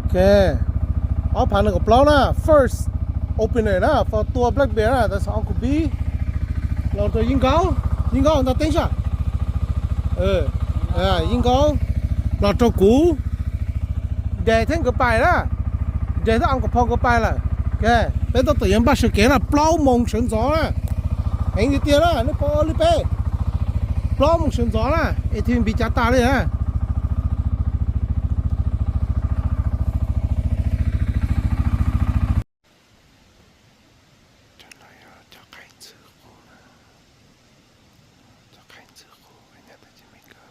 Ok, ob phav nees nkaum plaub na, first opener na, for tua Blackbear na, that's Uncle B. Los rau Yeej Nkaub, Yeej Nkaub ntag teeb sas. Yeej Nkaub los rau kuv, Dais thiab nkawd pais na, Dais thiab Uncle Phau nkawd pais lawm. Ok, peb tab tom yuav npaj sawv kev na, plaub moos sawv ntxov na. Heev tiag tiag na, nej pom li peb, plaub moos sawv ntxov na, A T V npiv cav tas li na. Cov no yog cov qhaib ntxwv qub na, cov qhaib ntxwv qub nyob teb chaws Amelikas.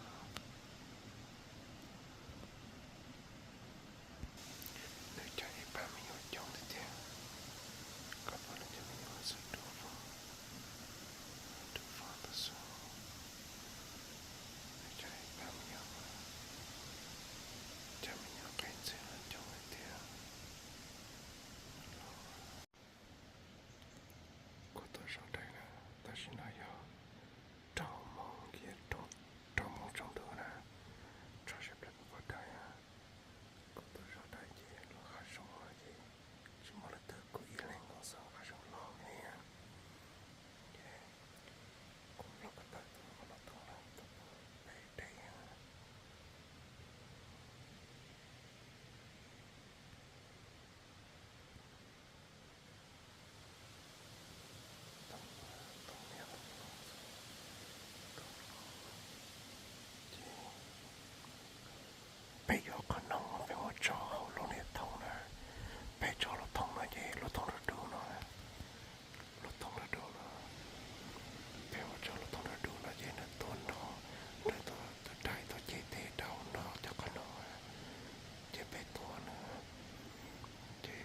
Nws cov ib pab me nyuam coob tiag tiag, koj pom nws cov me nyuam xwb dub, dub fab tas xwb. Nws cov ib pab me nyuam, cov me nyuam qhaib ntxwv no coob tiag tiag. Kuv tuaj zov dais na, tam sim no yog rau moos, rau moos tsaus ntuj na, tso seb peb puas pom dais. Kuv tuaj zov dais ces lub hav zoov no ces tsis muaj leej twg, kuv ib leeg nkaus xwb, hav zoov loj heev. Ces kuv los ko taw tus qhov no tuaj na, tus pem deb. Peb yuav qhov noog peb ua tso hauv lub niag thooj na, peb tso lub thooj no ces lub thooj dub dub no, lub thooj dub dub no, peb ua tso lub thooj dub dub no ces nws tuaj nrog, nws tuaj, tus dais tuaj ceg tes rau nrog cov qhov noog, ces peb tua nws. Ces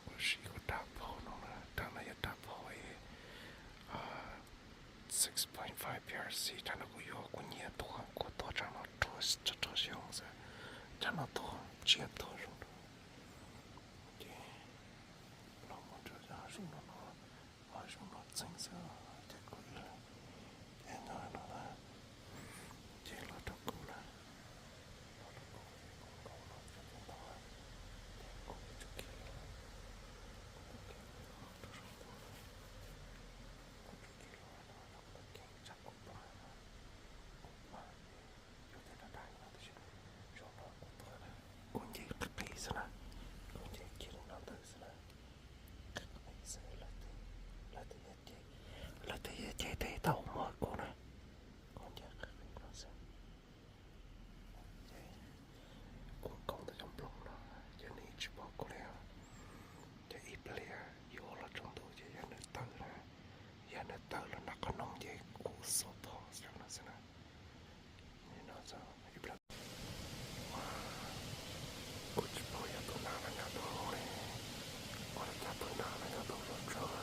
kuv siv kuv rab phom no na, rab no yog rab phom six point five P R C, tsam no kuv yuav kuv nyiam tuag, kuv tuag tsam no rhuav rhuav xyoo xwb, tsam no tuag tsiaj tuag zoo. Ces los mus rau zoo no, zoo no txeeg xwb, ces kuv ib leeg, ces no, ces los rau kuv na, los rau kuv, kuv nkaus no cov ntoo, ces kuv tsuas kiag los, kuv tsuas kiag los rau zoo kuv, kuv tsuas kiag los no rau kuv kev tsam kuv plam, kuv plam ces yuav tau dai no tiam sis zoo no kuv tuag na, kuv nce qis qis xwb na, kuv nce kiag li no ntawd xwb na, qis qis xwb, lawv twb, lawv twb, lawv twb yuav ceg tes tau mus kuv na, kuv nce qis qis no xwb. Ces kuv nkaus ntawm cov nplooj no ces nws tsis pom kuv li. Ces ib pliag yuav los tsaus ntuj ces yog nws tawm na, yog nws tawm los nram qhov noog ces kuv xub thom xwb no xwb na. Ib pliag kuv tsis paub yog tus nas los yog tus hmoob li, ua li cas tus nas los yog tus hluas nraug,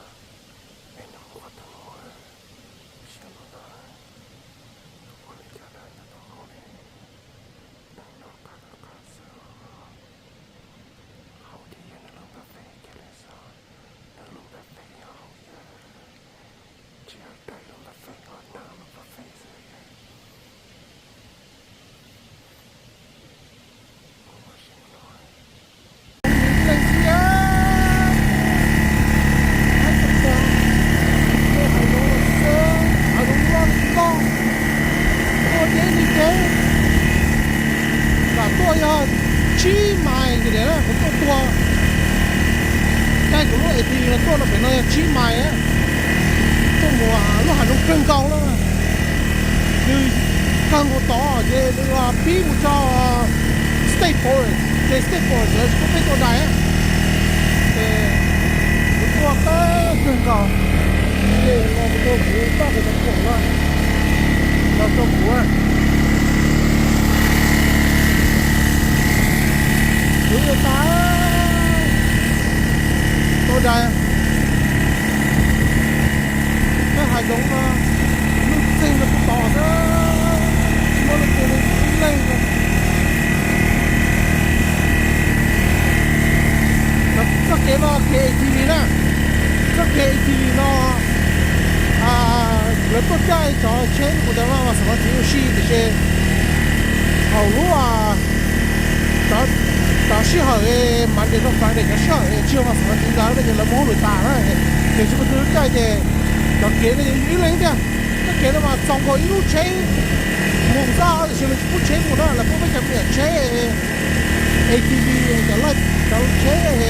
es nws mus qhov twg mus, siab lug no, ua li cas los yog tus hmoob li, nws noj qab noj qab xwb, haus ces yog nws lub npawg fej kiag li xwb, nws lub npawg fej yog haus yawg, tsis yog daim lub npawg fej, nag lub npawg fej xwb. Tuaj deb li deb, lam tuaj yog tsib mais, kuv tuaj tua, caij kuv lub A T V no tuaj rau pem no yog tsib mais, tuaj mus lub hav zoov kawg nkaus na. Nws kawg nkaus tod ces nws pib mus txog State Forest, ces State Forest lawv tsis pub peb tua dais, ces kuv tuaj teb kawg nkaus, ces los mus rau kuv pab kuv cov phoom no, los rau kuv, kuv yuav tas tua dais. Peb hav zoov no, nuj txeeg no kuj tod xwb, tsis muaj leej twg li, ib leeg. Txoj kev no kev A T V na, txoj kev A T V no lawv tuaj caij cov tsheb mus ntawd mas xav no tsis ua si tiam sis thaum lub, Monday to Friday cov sij hawm tsis yog mas xav tsis ntawd no ces lawv mus hauj lwm tas na. Ces tsis muaj twg caij ces cov kev no ces ib leeg tiag. Tej kev no mas txog nkaus ib lub tsheb mus xwb tiam sis lawv tsis pub tsheb mus na, lawv pub peb cov me nyuam tsheb A T V, cov tsheb